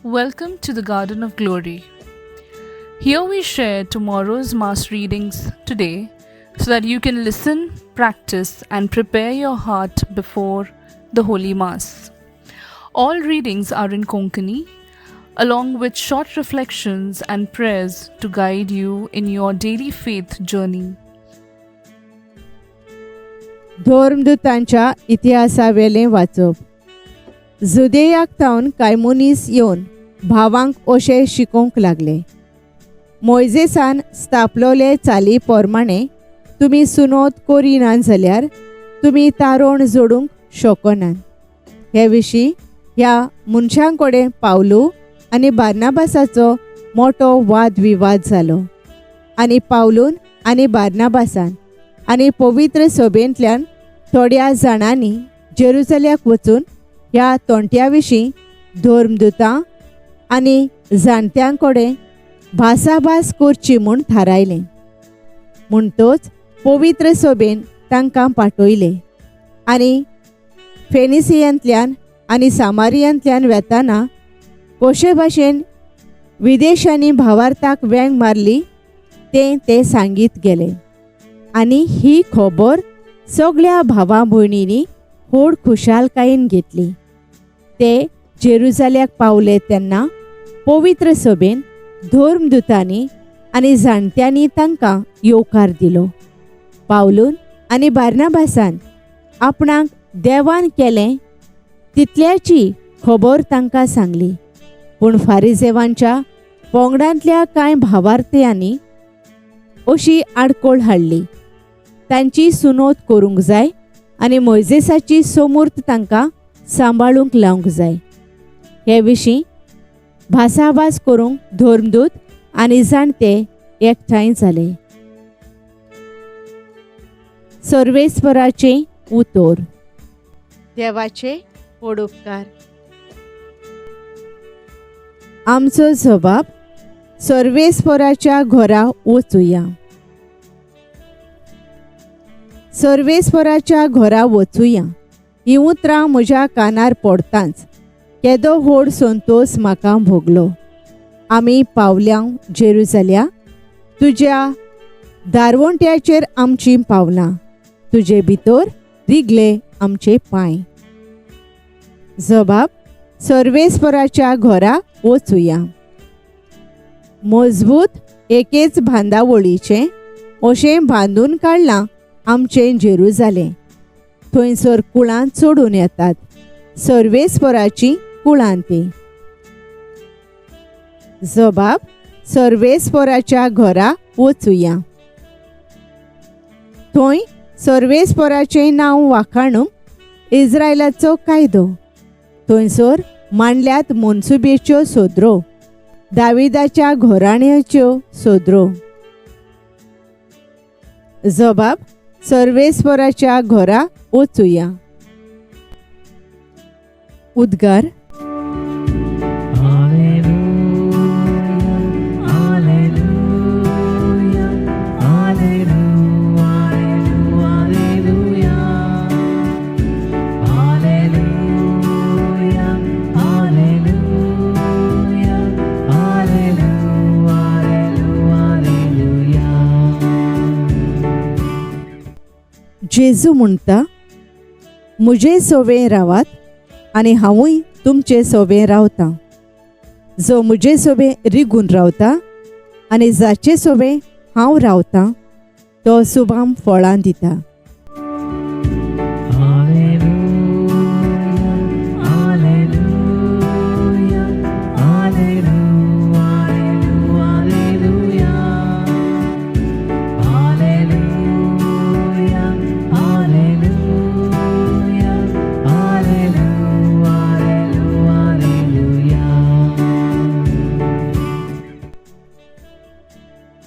Welcome to the Garden of Glory. Here we share tomorrow's Mass readings today so that you can listen, practice, and prepare your heart before the Holy Mass. All readings are in Konkani, along with short reflections and prayers to guide you in your daily faith journey. धर्मदूतांच्या इतिहासावेलें वाचप. जुदेयाक थावन कांय मनीस येवन भावांक अशें शिकोवंक लागले, मोयजेसान स्थापलोले चाली पोरमाणें तुमी सुनोत करिनात जाल्यार तुमी तारोण जोडूंक शकनात. हे विशीं ह्या मनशां कडेन पावलू आनी बार्नाबासाचो मोटो वाद विवाद जालो आनी पावलून आनी बार्नाबासान आनी पवित्र सभेंतल्यान थोड्या जाणांनी जेरुजल्याक वचून ह्या तोंट्या विशीं धर्मदूतां आनी जाणट्यां कडेन भासाभास करची म्हूण थारायलें. म्हणटच पवित्र सभेन तांकां पाठयले आनी फेनिसियांतल्यान आनी सामारियांतल्यान वेताना कशे भाशेन विदेशांनी भावार्थाक वेंग मारली तें ते सांगीत गेले आनी ही खबर सगळ्या भावा भयणींनी व्हड खुशालकायेन घेतली. ते जेरुजाल्याक पावले तेन्ना पवित्र सभेन धर्मदूतांनी आनी जाणट्यांनी तांकां येवकार दिलो. पावलून आनी बार्नाबासान आपणाक देवान केलें तितल्याची खबर तांकां सांगली. पूण फारिजेवांच्या पोंगडांतल्या कांय भावार्थयांनी अशी आडकोळ हाडली, तांची सुनोत करूंक जाय आनी मोयजेसाची सोमूर्त तांकां सांबाळूंक लावंक जाय. हे विशीं भासाभास करूंक धर्मदूत आनी जाणटे एकठांय जाले. सर्वेस्पराचें उतर. देवाचे व्हड उपकार. आमचो जबाब सर्वेस्पराच्या घरा वचुया. सर्वेस्पराच्या घरा वचुया हीं उतरां म्हज्या कानार पडतांच केदो व्हड संतोश म्हाका भोगलो. आमी पावल्या जेरुजाल्या, तुज्या दारवंट्याचेर आमचीं पावलां, तुजे भितर रिगले आमचे पांय. जबाब सर्वेस्पराच्या घरा वचुया. मजबूत एकेच बांदावळीचें अशें बांदून काडलां आमचें जेरुजालें. थंयसर कुळां चडून येतात, सर्वेस्पराचीं कुळां तीं. जबाब सर्वेस्पराच्या घरा वचुया. थंय सर्वेस्पराचें नांव वाखाणूंक इस्रायलाचो कायदो. थंयसर मांडल्यात मनसुबेच्यो सोदरो, दाविदाच्या घराण्याच्यो सोदरो. जबाब सर्वेस्पराच्या घरा वचुया. उद्गार. जेजू म्हणटा, म्हजे सोबें रावात आनी हांवूय तुमचे सोबें रावतां. जो म्हजे सोबें रिगून रावता आनी जाचे सोबें हांव रावतां तो सुबाम फळां दिता.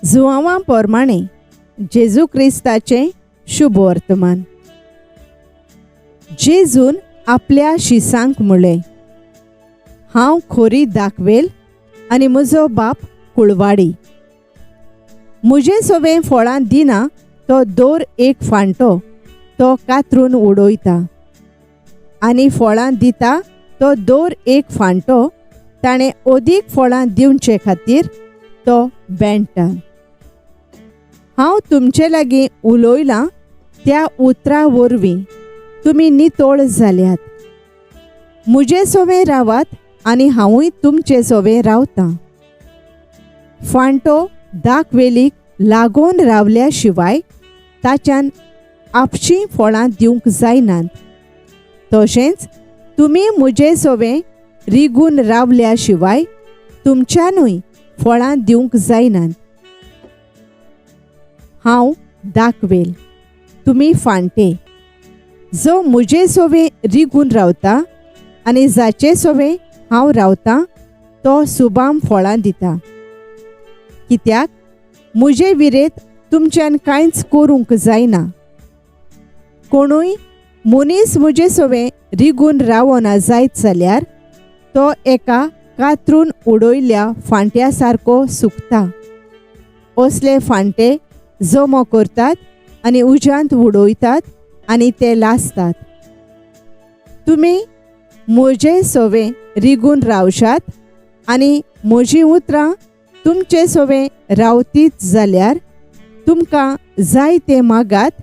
जुआंवा प्रमाणे जेजू क्रिस्ताचें शुभ वर्तमान. जेजून आपल्या शिसांक म्हणलें, हांव खोरी दाखवेल आनी म्हजो बाप कुळवाडी. म्हजे सोबें फळां दिना तो दर एक फांटो तो कातरून उडयता आनी फळां दिता तो दर एक फांटो ताणें अदीक फळां दिवचे खातीर तो बेणटा. हांव तुमचे लागीं उलयलां त्या उतरां वरवीं तुमी नितळ जाल्यात. म्हजे सोवें रावात आनी हांवूय तुमचे सोवें रावतां. फांटो दाखवेलीक लागून रावल्या शिवाय ताच्यान आपशीं फळां दिवंक जायनात. तशेंच तुमी म्हजे सोवें रिगून रावल्या शिवाय तुमच्यानूय फळां दिवंक जायनात. हांव दाखवेल, तुमी फांटे. जो म्हजे सोवें रिगून रावता आनी जाचे सोवें हांव रावतां तो सुबाम फळां दिता. कित्याक म्हजे विरेत तुमच्यान कांयच करूंक जायना. कोणूय मनीस म्हजे सोवें रिगून रावना जायत जाल्यार तो एका कातरून उडयल्ल्या फांट्या सारको सुकता. असले फांटे जमो करतात आनी उज्यांत उडयतात आनी ते लासतात. तुमी म्हजे सोवें रिगून रावशात आनी म्हजीं उतरां तुमचे सोवें रावतीत जाल्यार तुमकां जाय तें मागात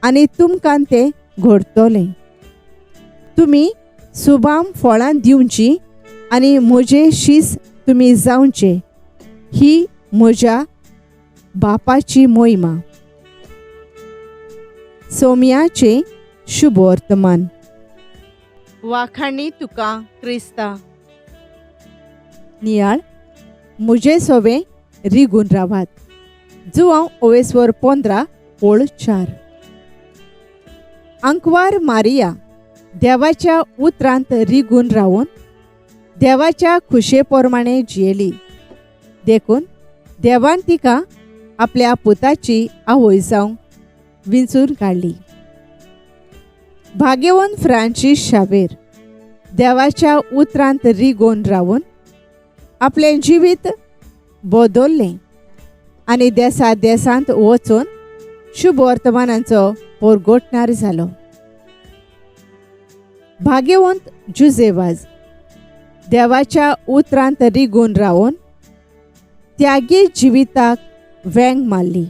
आनी तुमकां तें घडतलें. तुमी सुबाम फळां दिवचीं आनी म्हजे शीस तुमी जावचे, ही म्हज्या बापाची मोहिमा. सोम्याचें शुभ वर्तमान. वाखाणी तुका क्रिस्ता. नियाळ म्हजे सोवें रिगून रावात. जुवांव ओवेस्वर 15 ओळ 4. आंकवार मारिया देवाच्या उतरांत रिगून रावून देवाच्या खुशे प्रमाणे जियेली. देखून देवान तिका आपल्या पुताची आवय जावंक विंचून काडली. भाग्यवंत फ्रांसीस शावेर देवाच्या उतरांत रिगोवन रावून आपलें जिवीत बदल्लें आनी देसा देसांत वचून शुभ वर्तमानाचो पोरगोटणार जालो. भाग्यवंत जुजेवाज देवाच्या उतरांत रिगून रावून त्यागी जिविताक वेंग मारली.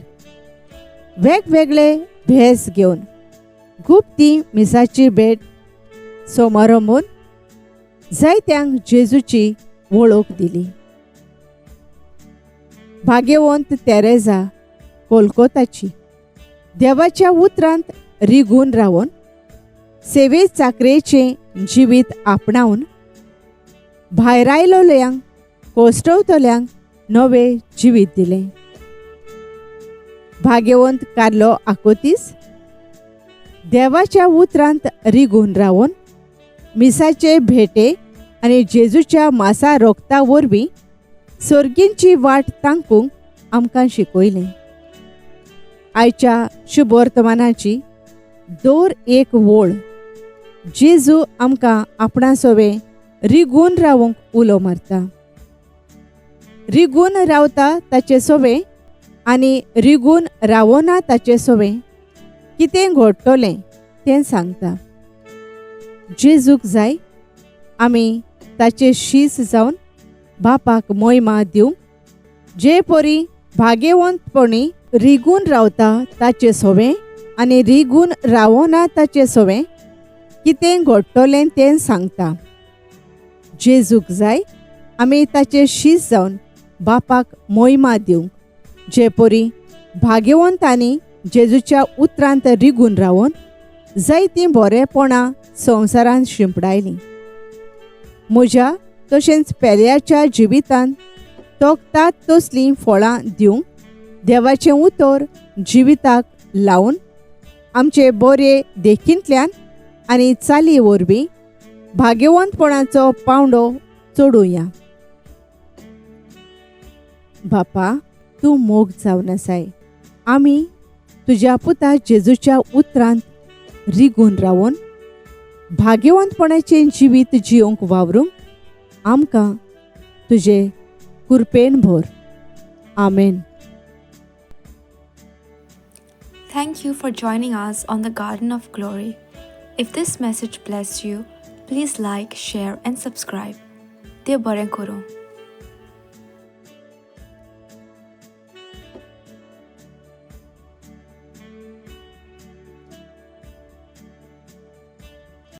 वेगवेगळे भेस घेवन गुप्ती मिसाची भेट समारंभून जायत्यांक जेजूची वळख दिली. भाग्यवंत तेरेजा कोलकोताची देवाच्या उतरांत रिगून रावून सेवे चाकरेचें जिवीत आपणावन भायर आयलोल्यांक कोश्टवतल्यांक नवें जिवीत दिलें. भाग्यवंत कार्लो आकोतीस देवाच्या उतरांत रिगून रावून मिसाचे भेटे आनी जेजूच्या मासा रोगता वरवीं सर्गींची वाट तांकूंक आमकां शिकयलें. आयच्या शुभ वर्तमानाची दर एक वळ जेजू आमकां आपणा सोवें रिगून रावूंक उलो मारता. रिगून रावता ताचे सोवें आनी रिगून रावना ताचे सोवें कितें घडटलें तें सांगता. जेजूक जाय आमी ताचे शीस जावन बापाक मोहिमा दिवंक जे परी भाग्यवंतपणी रिगून रावता ताचे सोवें आनी रिगून रावना ताचे सोवें कितें घडटलें तें सांगता. जेजूक जाय आमी ताचे शीस जावन बापाक मोहिमा दिवंक जे परी भाग्यवंतांनी जेजूच्या उतरांत रिगून रावून जायतीं बरेपणां संवसारांत शिंपडायलीं. म्हज्या तशेंच पेल्याच्या जिवितांत तोखतात तसलीं फळां दिवंक देवाचें उतर जिविताक लावन आमचे बरे देखींतल्यान आनी चाली वरवीं भाग्यवंतपणाचो पांवडो चडुया. बापा, तूं मोग जावन आसाय. आमी तुज्या पुता जेजूच्या उतरांत रिगून रावून भाग्यवंतपणाचें जिवीत जियोवंक वावरूंक आमकां तुजे कुरपेन भर. आमेन. Thank you for joining us on the Garden of Glory. If this message blessed you, please like, share, and subscribe. देव बरें करूं.